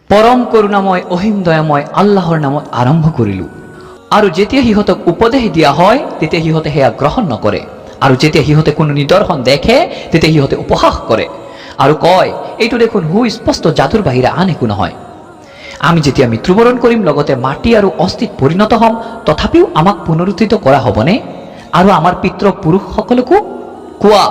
পৰম কৰুণাময় অসীম দয়াময় আল্লাহৰ নামত আৰম্ভ কৰিলোঁ। আৰু যেতিয়া সিহঁতক উপদেশ দিয়া হয়, তেতিয়া সিহঁতে সেয়া গ্ৰহণ নকৰে। আৰু যেতিয়া সিহঁতে কোনো নিদৰ্শন দেখে, তেতিয়া সিহঁতে উপহাস কৰে আৰু কয়, "এইটো দেখোন সুস্পষ্ট যাদুৰ বাহিৰে আন একো নহয়।" আমি যেতিয়া মৃত্যুবৰণ কৰিম, লগতে মাটি আৰু অস্থিত পৰিণত হ'ম, তথাপিও আমাক পুনৰুত্থিত কৰা হ'বনে আৰু আমাৰ পিতৃ পুৰুষসকলকো? কোৱা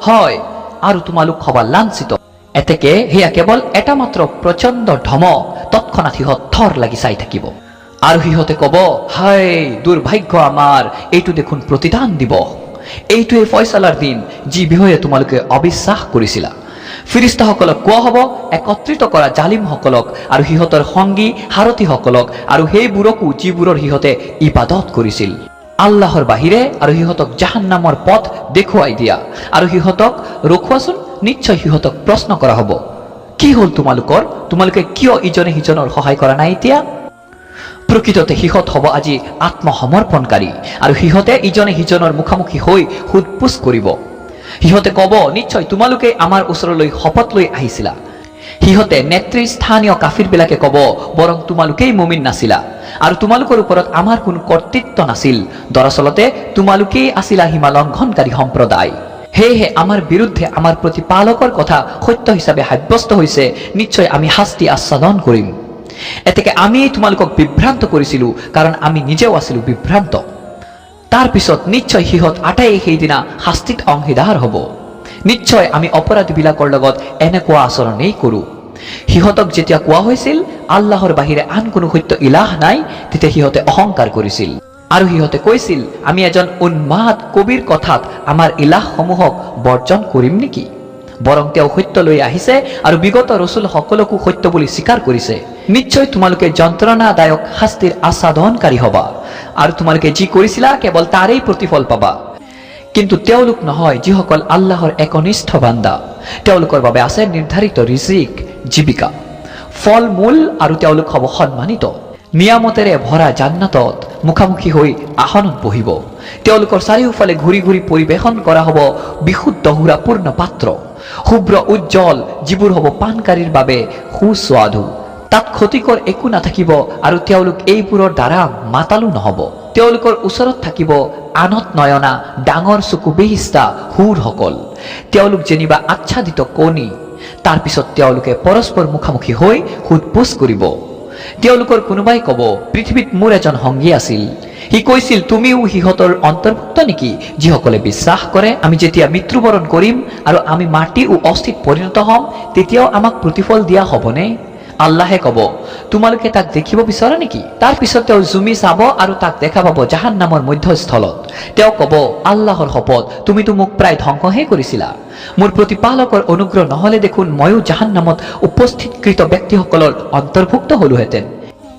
হয়, আৰু তোমালোক হবা লাঞ্ছিত। এতেকে সেয়া কেৱল এটা মাত্ৰ প্ৰচণ্ড ধমক। তৎক্ষণাত সিহঁত থৰ লাগি চাই থাকিব আৰু সিহঁতে ক'ব, "হায় দুৰ্ভাগ্য আমাৰ! এইটো দেখোন প্ৰতিদান দিৱস। এইটোৱে ফয়চালাৰ দিন, যি বিষয়ে তোমালোকে অবিশ্বাস কৰিছিলা।" ফিৰিস্তাসকলক কোৱা হ'ব, "একত্ৰিত কৰা জালিমসকলক আৰু সিহঁতৰ সংগী সাৰথীসকলক আৰু সেইবোৰকো, যিবোৰৰ সিহঁতে ইবাদত কৰিছিল আল্লাহৰ বাহিৰে, আৰু সিহঁতক জাহান্নামৰ পথ দেখুৱাই দিয়া আৰু সিহঁতক ৰখোৱাচোন। নিশ্চয় সিহঁতক প্ৰশ্ন কৰা হ'ব।" কি হ'ল তোমালোকৰ? তোমালোকে কিয় ইজনে সিজনৰ সহায় কৰা নাই এতিয়া? প্ৰকৃততে সিহঁত হ'ব আজি আত্মসমৰ্পণকাৰী আৰু সিহঁতে ইজনে সিজনৰ মুখামুখি হৈ সোধ পোছ কৰিব। সিহঁতে ক'ব, "নিশ্চয় তোমালোকে আমাৰ ওচৰলৈ শপত লৈ আহিছিলা।" সিহঁতে নেতৃস্থানীয় কাফিৰবিলাকে ক'ব, "বৰং তোমালোকেই মুমিন নাছিলা আৰু তোমালোকৰ ওপৰত আমাৰ কোনো কৰ্তৃত্ব নাছিল। দৰাচলতে তোমালোকেই আছিলা সীমা লংঘনকাৰী সম্প্ৰদায়। সেয়েহে আমাৰ বিৰুদ্ধে আমাৰ প্ৰতিপালকৰ কথা সত্য হিচাপে সাব্যস্ত হৈছে। নিশ্চয় আমি শাস্তি আস্বাদন কৰিম। এতেকে আমি তোমালোকক বিভ্ৰান্ত কৰিছিলো, কাৰণ আমি নিজেও আছিলো বিভ্ৰান্ত।" তাৰপিছত নিশ্চয় সিহঁত আটাইয়ে সেইদিনা শাস্তিত অংশীদাৰ হ'ব। নিশ্চয় আমি অপৰাধীবিলাকৰ লগত এনেকুৱা আচৰণেই কৰোঁ। সিহঁতক যেতিয়া কোৱা হৈছিল, "আল্লাহৰ বাহিৰে আন কোনো সত্য ইলাহ নাই," তেতিয়া সিহঁতে অহংকাৰ কৰিছিল আৰু সিহঁতে কৈছিল, "আমি এজন উন্মাদ কবিৰ কথাত আমাৰ ইলাহসমূহক বৰ্জন কৰিম নেকি? বৰং তেওঁ সত্য লৈ আহিছে আৰু বিগত ৰচুলসকলকো সত্য বুলি স্বীকাৰ কৰিছে। নিশ্চয় তোমালোকে যন্ত্ৰণাদায়ক শাস্তিৰ আস্বাদনকাৰী হবা আৰু তোমালোকে যি কৰিছিলা, কেৱল তাৰেই প্ৰতিফল পাবা।" কিন্তু তেওঁলোক নহয়, যিসকল আল্লাহৰ একনিষ্ঠ বান্দা। তেওঁলোকৰ বাবে আছে নিৰ্ধাৰিত ৰিজিক, জীৱিকা, ফল মূল আৰু তেওঁলোক হ'ব সন্মানিত। নিয়ামতেৰে ভৰা জান্নাতত মুখামুখি হৈ আসনত বহিব। তেওঁলোকৰ চাৰিওফালে ঘূৰি ঘূৰি পৰিৱেশন কৰা হ'ব বিশুদ্ধ সুৰাপূৰ্ণ পাত্ৰ, শুভ্ৰ উজ্জ্বল, যিবোৰ হ'ব পানকাৰীৰ বাবে সুস্বাদু। তাত ক্ষতিকৰ একো নাথাকিব আৰু তেওঁলোক এইবোৰৰ দ্বাৰা মাতালো নহ'ব। তেওঁলোকৰ ওচৰত থাকিব আনত নয়না, ডাঙৰ চকু বিশিষ্টা হুৰসকল। তেওঁলোক যেনিবা আচ্ছাদিত কণী। তাৰপিছত তেওঁলোকে পৰস্পৰ মুখামুখি হৈ সোধ পোছ কৰিব। তেওঁলোকৰ কোনোবাই ক'ব, "পৃথিৱীত মোৰ এজন সংগী আছিল। সি কৈছিল, 'তুমিও সিহঁতৰ অন্তৰ্ভুক্ত নেকি, যিসকলে বিশ্বাস কৰে, আমি যেতিয়া মৃত্যুবৰণ কৰিম আৰু আমি মাটি ও অস্থিত পৰিণত হ'ম, তেতিয়াও আমাক প্ৰতিফল দিয়া হ'বনে?'" আল্লাহে ক'ব, "তোমালোকে তাক দেখিব বিচৰা নেকি?" তাৰ পিছত তেওঁ জুমি চাব আৰু তাক দেখা পাব জাহান্নামৰ মধ্যস্থলত। তেওঁ ক'ব, "আল্লাহৰ শপত, তুমিতো মোক প্ৰায় ধ্বংসহে কৰিছিলা। মোৰ প্ৰতিপালকৰ অনুগ্ৰহ নহ'লে দেখোন ময়ো জাহান্নামত উপস্থিতকৃত ব্যক্তিসকলৰ অন্তৰ্ভুক্ত হলোহেঁতেন।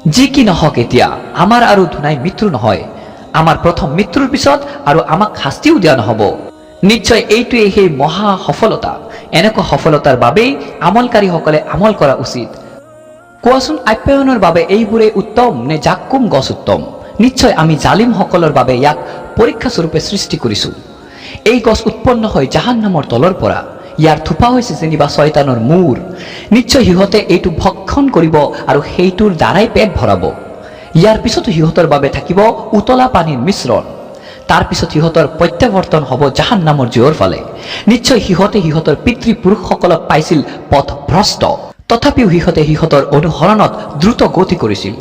যি কি নহওক, এতিয়া আমাৰ আৰু দুনাই মৃত্যু নহয়। আমাৰ প্ৰথম মৃত্যুৰ পিছত আৰু আমাক শাস্তিও দিয়া নহ'ব। নিশ্চয় এইটোৱেই সেই মহা সফলতা। এনেকুৱা সফলতাৰ বাবেই আমলকাৰীসকলে আমল কৰা উচিত।" কোৱাচোন, আপ্যায়নৰ বাবে এইবোৰেই উত্তম নে জাক্কুম গছ উত্তম? নিশ্চয় আমি জালিমসকলৰ বাবে ইয়াক পৰীক্ষাস্বৰূপে সৃষ্টি কৰিছো। এই গছ উৎপন্ন হয় জাহান্নামৰ তলৰ পৰা। ইয়াৰ থোপা হৈছে যেনিবা ছয়তানৰ মূৰ। নিশ্চয় সিহঁতে এইটো ভক্ষণ কৰিব আৰু সেইটোৰ দ্বাৰাই পেট ভৰাব। ইয়াৰ পিছতো সিহঁতৰ বাবে থাকিব উতলা পানীৰ মিশ্ৰণ। তাৰপিছত সিহঁতৰ প্ৰত্যাৱৰ্তন হ'ব জাহান্নামৰ জুইৰ ফালে। নিশ্চয় সিহঁতে সিহঁতৰ পিতৃপুৰুষসকলক পাইছিল পথভ্ৰষ্ট। তথাপিও সিহঁতে সিহঁতৰ অনুসৰণত দ্ৰুত গতি কৰিছিল।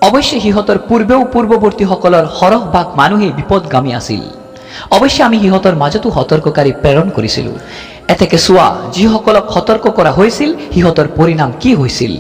অৱশ্যে সিহঁতৰ পূৰ্বেও পূৰ্বৱৰ্তীসকলৰ সৰহভাগ মানুহেই বিপদগামী আছিল। অৱশ্যে আমি সিহঁতৰ মাজতো সতৰ্ককাৰী প্ৰেৰণ কৰিছিলো। এতেকে চোৱা, যিসকলক সতৰ্ক কৰা হৈছিল, সিহঁতৰ পৰিণাম কি হৈছিল।